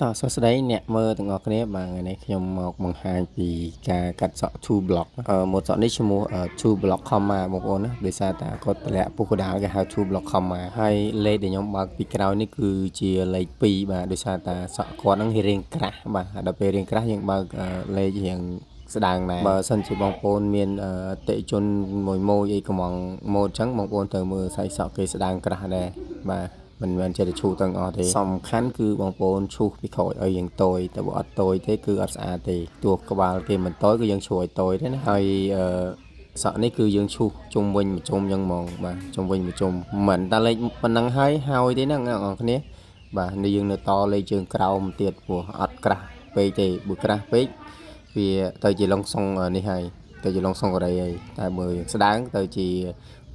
តោះសួស្តីអ្នកមើលទាំងអស់គ្នាបាទថ្ងៃនេះខ្ញុំមកបង្ហាញពីការកាត់សក់ two block ម៉ូតសក់នេះឈ្មោះ two block comma បងប្អូនណាដោយសារតែគាត់តម្លាក់ពុះកដាលគេហៅ two block comma ហើយលេខដែលខ្ញុំបើកពីក្រោយនេះគឺជាលេខ2បាទដោយសារតែសក់គាត់ហ្នឹងរៀងក្រាស់បាទដល់ពេលរៀងក្រាស់យើងបើកលេខរៀងស្ដើងដែរបើសិនជាបងប្អូនមានអតិជនមួយម៉ូយអីកំងម៉ូតអញ្ចឹងបងប្អូនត្រូវមើលសាច់សក់គេស្ដើងក្រាស់ដែរបាទមិនមែនចេះតែឈូសទាំងអស់ទេសំខាន់គឺបងប្អូនឈូសពីក្រោយឲ្យយើងតយតែបើអត់តយទេគឺអត់ស្អាតទេទោះក្បាលគេមិនតយគឺយើងឈូសឲ្យតយទេណាហើយអឺសក់នេះគឺយើងឈូសជុំវិញមួយជុំយ៉ាងហ្មងបាទជុំវិញមួយជុំមិនតែលេខប៉ុណ្ណឹងហើយហើយទេណាអ្នកនរគ្នាបាទនេះយើងនៅតលេខជើងក្រោមទៀតព្រោះអត់ក្រាស់ពេកទេបើក្រាស់ពេកវាទៅជាឡុងសុងនេះហើយទៅជាឡុងសុងកូរ៉េហើយតែបើស្ដើងទៅជា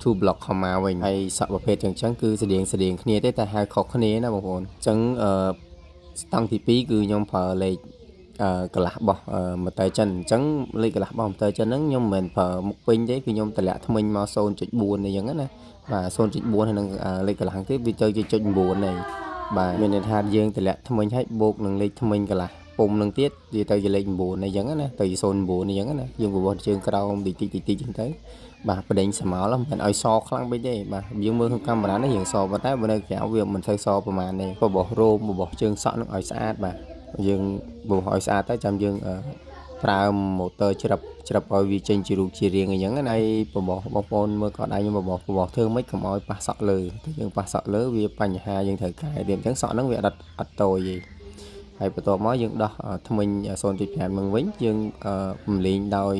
two block comma វិញហើយសក់ប្រភេទចឹងចឹងគឺស្តៀងស្តៀងគ្នាទេតែហៅខុសគ្នាណាបងប្អូនអញ្ចឹងអឺស្តង់ទី2គឺខ្ញុំប្រើលេខអឺកន្លះបោះម៉ូទ័រចិនអញ្ចឹងលេខកន្លះបោះម៉ូទ័រចិនហ្នឹងខ្ញុំមិនមែនប្រើមុខពេញទេគឺខ្ញុំតម្លាក់ថ្មិញមក0.4អីចឹងណាបាទ0.4ហើយនឹងលេខកន្លះទៀតវាទៅជា0.9ហើយបាទមានន័យថាយើងតម្លាក់ថ្មិញហើយបូកនឹងលេខថ្មិញកន្លះពុំនឹងទៀតវាទៅជាលេខ9អីចឹងណាទៅជា09អីចឹងណាយើងបបោះជើងក្រោមតិចតិចតិចចឹងទៅបាទបដិញសមោលមិនឲ្យសខ្លាំងពេកទេបាទយើងមើលក្នុងកាមេរ៉ានេះរៀងសប៉ុន្តែបើនៅក្រៅវាមិនសូវសប្រហែលទេបបោះរោមបបោះជើងសក់នឹងឲ្យស្អាតបាទយើងបបោះឲ្យស្អាតទៅចាំយើងប្រើម៉ូទ័រច្រឹបច្រឹបឲ្យវាចេញជារូបជារាងអញ្ចឹងណាហើយបបោះបងប្អូនមើលក៏ដៃខ្ញុំបបោះបបោះធ្វើម៉េចកុំឲ្យប៉ះសក់លើតែយើងប៉ះសក់លើវាបញ្ហាយើងត្រូវកែទៀតអញ្ចឹងសក់ហ្នឹងវាអត់អត់តូចទេហើយបន្ទាប់មកយើងដោះថ្មិញ0.5នឹងវិញយើងពំលេងដោយ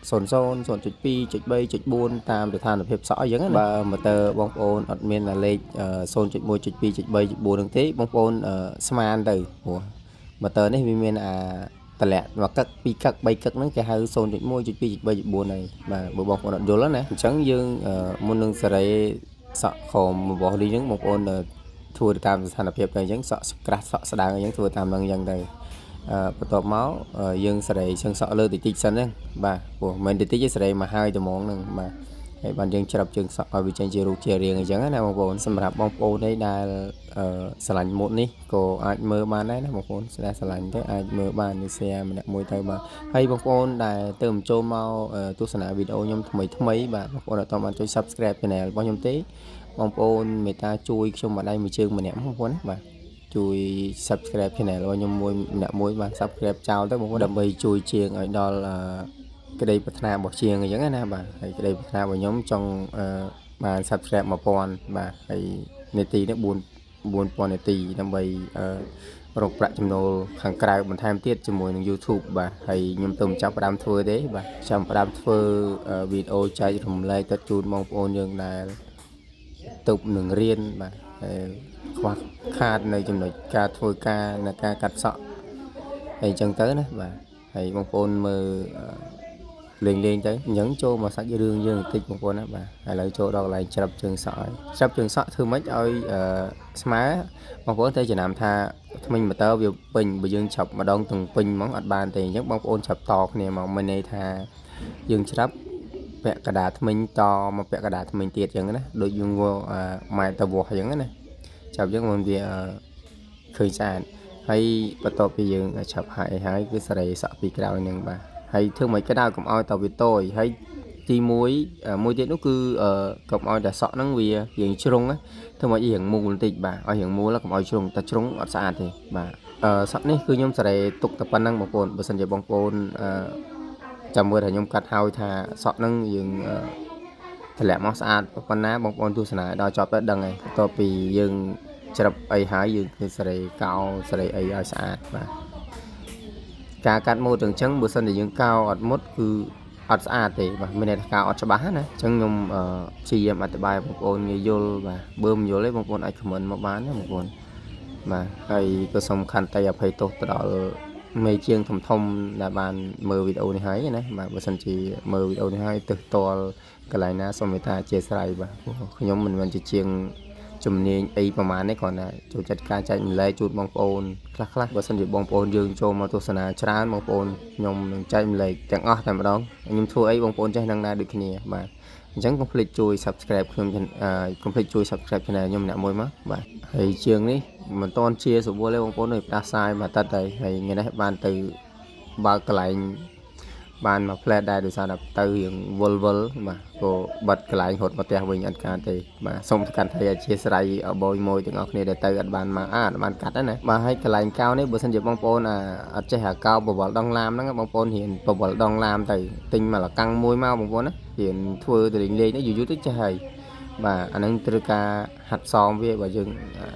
00 0.2 0.3 0.4តាមស្ថានភាពសក់អញ្ចឹងណាបើម៉ូទ័របងប្អូនអត់មានលេខ0.1 0.2 0.3 0.4នឹងទេបងប្អូនស្មានទៅព្រោះម៉ូទ័រនេះវាមានអាតម្លាក់មួយកឹកពីរកឹកបីកឹកហ្នឹងគេហៅ0.1 0.2 0.3 0.4ហើយបាទបើបងប្អូនអត់យល់ណាអញ្ចឹងយើងមុននឹងសេរីសក់ក្រោមរបស់លីហ្នឹងបងប្អូនធ្វើទៅតាមស្ថានភាពទៅអញ្ចឹងសក់ក្រាស់សក់ស្ដើងអញ្ចឹងធ្វើតាមនឹងអញ្ចឹងទៅអឺបន្ទាប់មកយើងសេរីជើងសក់លើតិចតិចសិនហ្នឹងបាទព្រោះមិនតិចតិចទេសេរីមកហើយត្មងហ្នឹងបាទហើយបានយើងច្រាប់ជើងសក់ឲ្យវាចេញជារូបជារាងអញ្ចឹងណាបងប្អូនសម្រាប់បងប្អូននេះដែលអឺស្រឡាញ់ម៉ូតនេះក៏អាចមើលបានដែរណាបងប្អូនស្ដាយស្រឡាញ់ទៅអាចមើលបាននេះ share ម្នាក់មួយទៅបាទហើយបងប្អូនដែលទៅចូលមកទស្សនាវីដេអូខ្ញុំថ្មីថ្មីបាទបងប្អូនអត់ទាន់បានចុច Subscribe Channel របស់ខ្ញុំទេបងប្អូនមេត្តាជួយខ្ញុំម្ដាយមួយជើងម្នាក់បងប្អូនណាបាទជួយ Subscribe Channel របស់ខ្ញុំមួយម្នាក់មួយបាទ Subscribe ចោលទៅបងប្អូនដើម្បីជួយជាងឲ្យដល់អឺក្តីប្រាថ្នារបស់ជាងអញ្ចឹងណាបាទហើយក្តីប្រាថ្នារបស់ខ្ញុំចង់អឺបាន Subscribe 1000បាទហើយនាទីនេះ4 4000នាទីដើម្បីអឺរកប្រាក់ចំណូលខាងក្រៅបន្ថែមទៀតជាមួយនឹង YouTube បាទហើយខ្ញុំទៅចាប់ផ្ដើមធ្វើទេបាទចាំផ្ដើមធ្វើវីដេអូចែករំលែកទៅជូនបងប្អូនយើងដែលទៅនឹងរៀនបាទហើយខ្វះខាតនៅចំណុចការធ្វើការនៅការកាត់សក់ហើយអញ្ចឹងទៅណាបាទហើយបងប្អូនមើលលេងលេងទៅអញ្ចឹងចូលមកសាច់រឿងយើងបន្តិចបងប្អូនណាបាទឥឡូវចូលដល់កន្លែងច្រាប់ជើងសក់ហើយច្រាប់ជើងសក់ធ្វើម៉េចឲ្យស្មើបងប្អូនត្រូវចំណាំថាថ្មិញម៉ូទ័រវាពេញបើយើងច្រាប់ម្ដងទាំងពេញហ្មងអត់បានទេអញ្ចឹងបងប្អូនច្រាប់តគ្នាមកមានន័យថាយើងច្រាប់ពាក់កដាថ្មិញតមកពាក់កដាថ្មិញទៀតអញ្ចឹងណាដូចយើងម៉ែតវាស់អញ្ចឹងណាចាប់អញ្ចឹងมันវាឃើញស្អាតហើយបន្ទាប់ពីយើងឆាប់ហើយហើយគឺសេរីសក់ពីក្រោយនឹងបាទហើយធ្វើមិនក៏ដោយកុំឲ្យតវាតយហើយទី1មួយទៀតនោះគឺកុំឲ្យតែសក់ហ្នឹងវារៀងជ្រុងធ្វើមករៀងមូលបន្តិចបាទឲ្យរៀងមូលកុំឲ្យជ្រុងតែជ្រុងអត់ស្អាតទេបាទអឺសក់នេះគឺខ្ញុំសេរីទុកតែប៉ុណ្្នឹងបងប្អូនបើសិនជាបងប្អូនអឺចាំមើលថាខ្ញុំកាត់ហើយថាសក់ហ្នឹងយើងតម្លាក់មកស្អាតប៉ុណ្ណាបងប្អូនទស្សនាដល់ចប់ទៅដឹងហើយបន្ទាប់ពីយើងច្រឹបអីហើយយើងគឺសេរីកោសេរីអីឲ្យស្អាតបាទការកាត់ម៉ូតទាំងចឹងបើសិនជាយើងកោអត់មុតគឺអត់ស្អាតទេបាទមានន័យថាកោអត់ច្បាស់ណាអញ្ចឹងខ្ញុំព្យាយាមអធិប្បាយបងប្អូនងាយយល់បាទបើមិនយល់ទេបងប្អូនអាច comment មកបានណាបងប្អូនបាទហើយក៏សូមខន្តីអភ័យទោសទៅដល់មេជាងធំធំដែលបានមើលវីដេអូនេះហើយណាបាទបើសិនជាមើលវីដេអូនេះហើយទើសតលកន្លែងណាសូមមេត្តាអធ្យាស្រ័យបាទព្រោះខ្ញុំមិនមែនជាជាងជំនាញអីប្រហែលនេះគ្រាន់តែចូលចិត្តការចែករំលែកជូនបងប្អូនខ្លះខ្លះបើសិនជាបងប្អូនយើងចូលមកទស្សនាច្រើនបងប្អូនខ្ញុំនឹងចែករំលែកទាំងអស់តែម្ដងខ្ញុំធ្វើអីបងប្អូនចេះនឹងដែរដូចគ្នាបាទអញ្ចឹងកុំភ្លេចជួយ Subscribe ខ្ញុំកុំភ្លេចជួយ Subscribe Channel ខ្ញុំម្នាក់មួយមកបាទហើយជាងនេះ មិនតន់ជាស្រួលទេបងប្អូនអើយផ្ដាសាយមួយអាទិត្យហើយហើយថ្ងៃនេះបានទៅបើកកន្លែងបានមួយផ្លែតដែរដោយសារតែទៅរៀងវល់វល់បាទក៏បិទកន្លែងរត់មកផ្ទះវិញអត់ការទេបាទសូមកាន់ថៃអធិស្ឋានបយមួយទាំងអស់គ្នាដែលទៅអត់បានមកអាអត់បានកាត់ណាបាទហើយកន្លែងកោនេះបើសិនជាបងប្អូនអាអត់ចេះអាកោបវលដងឡាមហ្នឹងបងប្អូនរៀនបវលដងឡាមទៅទិញមកលកាំងមួយមកបងប្អូនណារៀនធ្វើទៅលេងលេងទៅយូរយូរទៅចេះហើយបាទអាហ្នឹងត្រូវការហាត់សមវាបើយើង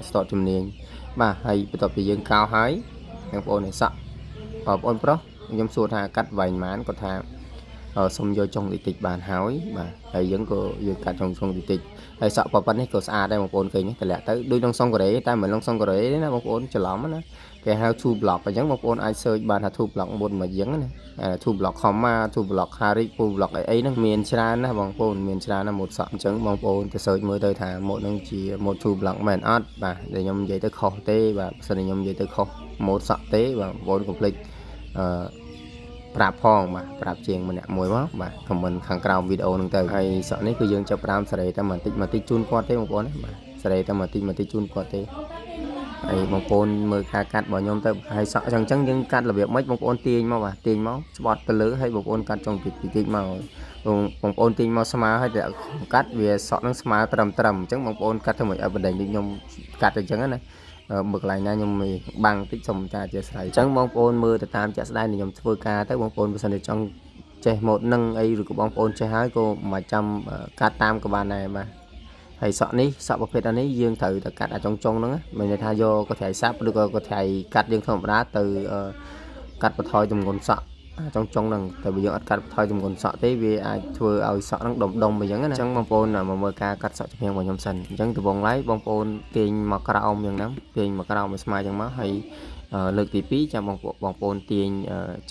ស្ទាត់ជំនាញបាទហើយបន្ទាប់ពីយើងកោហើយបងប្អូននេះសក់បងប្អូនប្រុសខ្ញុំសួរថាកាត់វែងម៉ានគាត់ថាសុំយកចុងតិចតិចបានហើយបាទហើយយើងក៏យើងកាត់ចុងចុងតិចតិចហើយសក់ប៉ុណ្ណេះក៏ស្អាតដែរបងប្អូនឃើញតម្លាក់ទៅដូចក្នុងសុងកូរ៉េតែមិនក្នុងសុងកូរ៉េទេណាបងប្អូនច្រឡំណាគេហៅ two block អញ្ចឹងបងប្អូនអាច search បានថា two block មុនមកយ៉ាងណា two block comma two block Harry two block អីអីហ្នឹងមានច្រើនណាស់បងប្អូនមានច្រើនណាស់ម៉ូតសក់អញ្ចឹងបងប្អូនទៅ search មើលទៅថាម៉ូតហ្នឹងជាម៉ូត two block មែនអត់បាទដែលខ្ញុំនិយាយទៅខុសទេបាទបើសិនជាខ្ញុំនិយាយទៅខុសម៉ូតសក់ទេបាទបងប្អូនកុំភ្លេចអឺប្រាប់ផងបាទប្រាប់ជាងម្នាក់មួយមកបាទ comment ខាងក្រោមវីដេអូហ្នឹងទៅហើយសក់នេះគឺយើងចាប់ផ្ដើមសេរីតែបន្តិចបន្តិចជូនគាត់ទេបងប្អូនណាបាទសេរីតែបន្តិចបន្តិចជូនគាត់ទេហើយបងប្អូនមើលការកាត់របស់ខ្ញុំទៅហើយសក់ចឹងចឹងយើងកាត់របៀបម៉េចបងប្អូនទាញមកបាទទាញមកស្បត់ទៅលើហើយបងប្អូនកាត់ចុងតិចតិចមកបងប្អូនទាញមកស្មើហើយតែកាត់វាសក់នឹងស្មើត្រឹមត្រឹមអញ្ចឹងបងប្អូនកាត់ធ្វើមិនឲ្យបណ្ដេញដូចខ្ញុំកាត់អញ្ចឹងណាមើលកន្លែងណាខ្ញុំបាំងតិចសុំតាអធិស្ឋានអញ្ចឹងបងប្អូនមើលទៅតាមជាក់ស្ដែងដែលខ្ញុំធ្វើការទៅបងប្អូនបើសិនជាចង់ចេះម៉ូតនឹងអីឬក៏បងប្អូនចេះហើយក៏មិនចាំកាត់តាមក៏បានដែរបាទហើយសក់នេះសក់ប្រភេទនេះយើងត្រូវតែកាត់អាចុងចុងហ្នឹងមានន័យថាយកកន្ត្រៃសាប់ឬក៏កន្ត្រៃកាត់យើងធម្មតាទៅកាត់បន្ថយទម្ងន់សក់ចុងចុងហ្នឹងតែបើយើងអត់កាត់បន្ថយទម្ងន់សក់ទេវាអាចធ្វើឲ្យសក់ហ្នឹងដុំដុំអញ្ចឹងណាអញ្ចឹងបងប្អូនមកមើលការកាត់សក់ចំហៀងរបស់ខ្ញុំសិនអញ្ចឹងដំបូងឡើយបងប្អូនទាញមកក្រោមយ៉ាងណាទាញមកក្រោមឲ្យស្មើអញ្ចឹងមកហើយលើកទី2ចាំបងបងប្អូនទាញ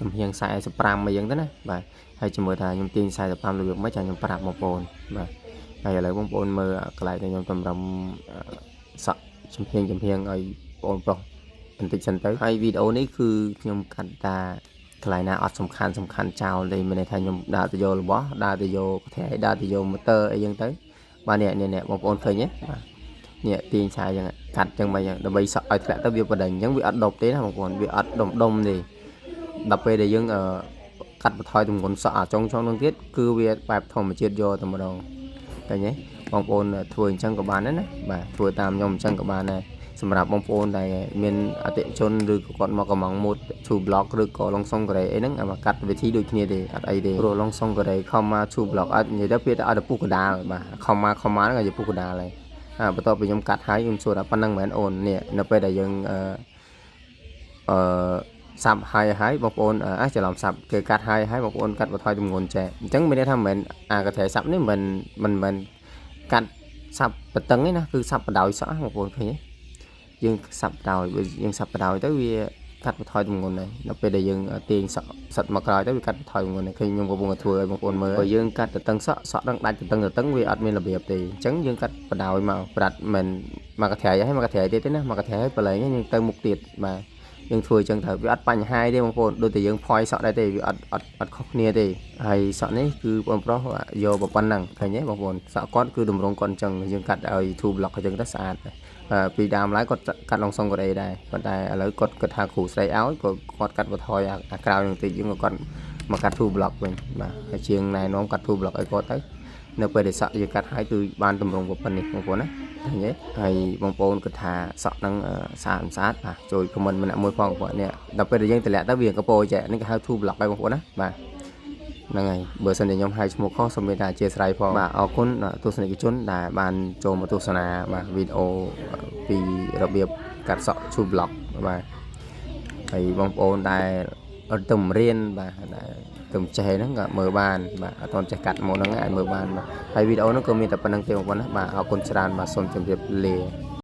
ចំហៀង45អីចឹងទៅណាបាទហើយជំរឿថាខ្ញុំទាញ45របៀបម៉េចចាំខ្ញុំប្រាប់បងប្អូនបាទហើយឥឡូវបងប្អូនមើលកន្លែងដែលខ្ញុំតម្រឹមសក់ចំហៀងចំហៀងឲ្យបងប្រុសបន្តិចសិនទៅហើយវីដេអូនេះគឺខ្ញុំកាត់តាកន្លែងណាអត់សំខាន់សំខាន់ចោលទេមានន័យថាខ្ញុំដើរទៅយករបស់ដើរទៅយកកន្ត្រៃដើរទៅយកម៉ូទ័រអីចឹងទៅបាទនេះនេះបងប្អូនឃើញទេបាទនេះទាញខ្សែចឹងកាត់ចឹងមកដើម្បីសក់ឲ្យធ្លាក់ទៅវាបដិញអញ្ចឹងវាអត់ដប់ទេណាបងប្អូនវាអត់ដុំដុំទេដល់ពេលដែលយើងកាត់បន្ថយទម្ងន់សក់អាចុងចុងនឹងទៀតគឺវាបែបធម្មជាតិយកតែម្ដងឃើញទេបងប្អូនធ្វើអញ្ចឹងក៏បានដែរណាបាទធ្វើតាមខ្ញុំអញ្ចឹងក៏បានដែរសម្រាប់បងប្អូនដែលមានអតិជនឬក៏គាត់មកកំងម៉ូត two block ឬក៏ឡុងសុងកូរ៉េអីហ្នឹងអាមកកាត់វិធីដូចគ្នាទេអត់អីទេព្រោះឡុងសុងកូរ៉េ comma two block អត់និយាយទៅពាក្យតែឲ្យតែពុះកដាលបាទ comma comma ហ្នឹងឲ្យពុះកដាលហើយអាបន្ទាប់ពីខ្ញុំកាត់ហើយខ្ញុំសួរថាប៉ុណ្្នឹងមែនអូននេះនៅពេលដែលយើងអឺអឺសាប់ហើយហើយបងប្អូនអះច្រឡំសាប់គេកាត់ហើយហើយបងប្អូនកាត់បន្ថយទម្ងន់ចែអញ្ចឹងមានន័យថាមិនមែនអាកន្ត្រៃសាប់នេះមិនមិនមែនកាត់សាប់បតឹងទេណាគឺសាប់បដោយសក់បងប្អូនឃើញទេយើងសាប់បដោយយើងសាប់បដោយទៅវាកាត់បន្ថយទម្ងន់ដែរដល់ពេលដែលយើងទាញសក់សិតមកក្រោយទៅវាកាត់បន្ថយទម្ងន់ដែរឃើញខ្ញុំកំពុងតែធ្វើឲ្យបងប្អូនមើលបើយើងកាត់ទៅតឹងសក់សក់នឹងដាច់ទៅតឹងទៅតឹងវាអត់មានរបៀបទេអញ្ចឹងយើងកាត់បដោយមកប្រាត់មិនមកកន្ត្រៃហើយមកកន្ត្រៃទៀតទេណាមកកន្ត្រៃហើយប្រឡែងយើងទៅមុខទៀតបាទយើងធ្វើអញ្ចឹងទៅវាអត់បញ្ហាទេបងប្អូនដូចតែយើងផយសក់ដែរទេវាអត់អត់អត់ខុសគ្នាទេហើយសក់នេះគឺបងប្រុសយកប៉ុណ្ណឹងឃើញទេបងប្អូនសក់គាត់គឺតម្រង់គាត់អញ្ចឹងយើងកាត់ឲ្យ two block អញ្ចឹងទៅស្អាតពីដើមឡើយគាត់កាត់ឡុងសុងកូរ៉េដែរប៉ុន្តែឥឡូវគាត់គិតថាគ្រូស្រីឲ្យក៏គាត់កាត់បន្ថយអាក្រៅនឹងតិចយើងក៏គាត់មកកាត់ two block វិញបាទហើយជាងណែនាំកាត់ two block ឲ្យគាត់ទៅនៅពេលដែលសក់យើងកាត់ហើយគឺបានតម្រង់ប៉ុណ្នេះបងប្អូនណាឃើញទេហើយបងប្អូនគិតថាសក់ហ្នឹងស្អាតស្អាតបាទជួយ comment ម្នាក់មួយផងបងប្អូននេះដល់ពេលដែលយើងតម្លាក់ទៅវាកពោចែនេះគេហៅ two block ហើយបងប្អូនណាបាទហ្នឹងហើយបើសិនជាខ្ញុំហៅឈ្មោះខុសសូមមេត្តាអធិស្ឋានផងបាទអរគុណទស្សនិកជនដែលបានចូលមកទស្សនាបាទវីដេអូពីរបៀបកាត់សក់ two block បាទហើយបងប្អូនដែលអត់ទៅរៀនបាទដែលទៅចេះហ្នឹងក៏មើលបានបាទអត់ទាន់ចេះកាត់មកហ្នឹងអាចមើលបានបាទហើយវីដេអូហ្នឹងក៏មានតែប៉ុណ្្នឹងទេបងប្អូនណាបាទអរគុណច្រើនបាទសូមជម្រាបលា។